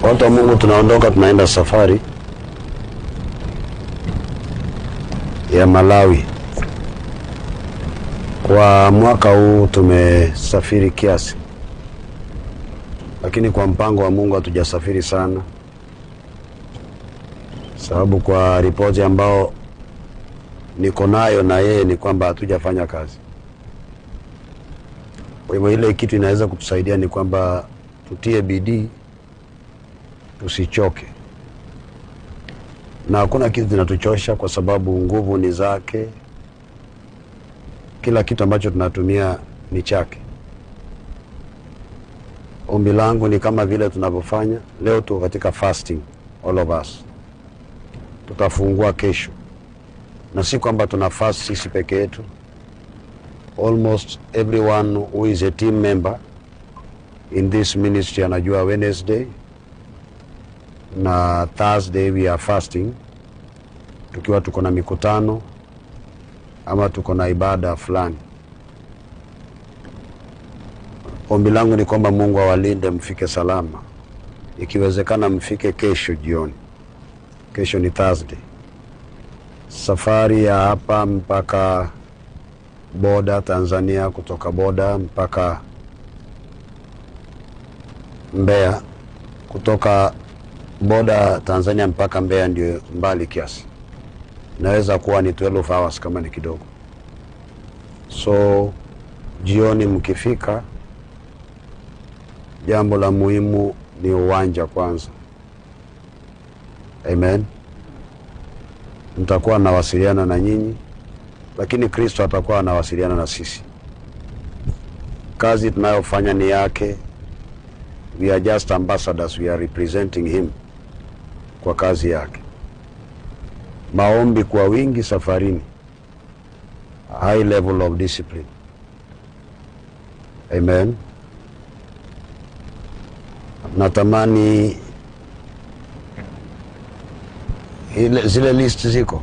Watu wa Mungu, tunaondoka tunaenda safari ya Malawi. Kwa mwaka huu tumesafiri kiasi, lakini kwa mpango wa Mungu hatujasafiri sana, sababu kwa ripoti ambao niko nayo na yeye ni kwamba hatujafanya kazi. Kwa hivyo ile kitu inaweza kutusaidia ni kwamba tutie bidii, tusichoke, na hakuna kitu kinatuchosha kwa sababu nguvu ni zake, kila kitu ambacho tunatumia ni chake. Ombi langu ni kama vile tunavyofanya leo, tuko katika fasting all of us, tutafungua kesho, na si kwamba tuna fast sisi peke yetu. Almost everyone who is a team member in this ministry anajua Wednesday na Thursday we are fasting, tukiwa tuko na mikutano ama tuko na ibada fulani. Ombi langu ni kwamba Mungu awalinde mfike salama, ikiwezekana mfike kesho jioni. Kesho ni Thursday. Safari ya hapa mpaka boda Tanzania, kutoka boda mpaka Mbeya, kutoka boda Tanzania mpaka Mbeya ndio mbali kiasi, naweza kuwa ni 12 hours kama ni kidogo. So jioni mkifika, jambo la muhimu ni uwanja kwanza. Amen. Mtakuwa nawasiliana na nyinyi, lakini Kristo atakuwa anawasiliana na sisi. Kazi tunayofanya ni yake. We are just ambassadors, we are representing him kwa kazi yake. Maombi kwa wingi safarini, high level of discipline. Amen. Natamani ile, zile list ziko.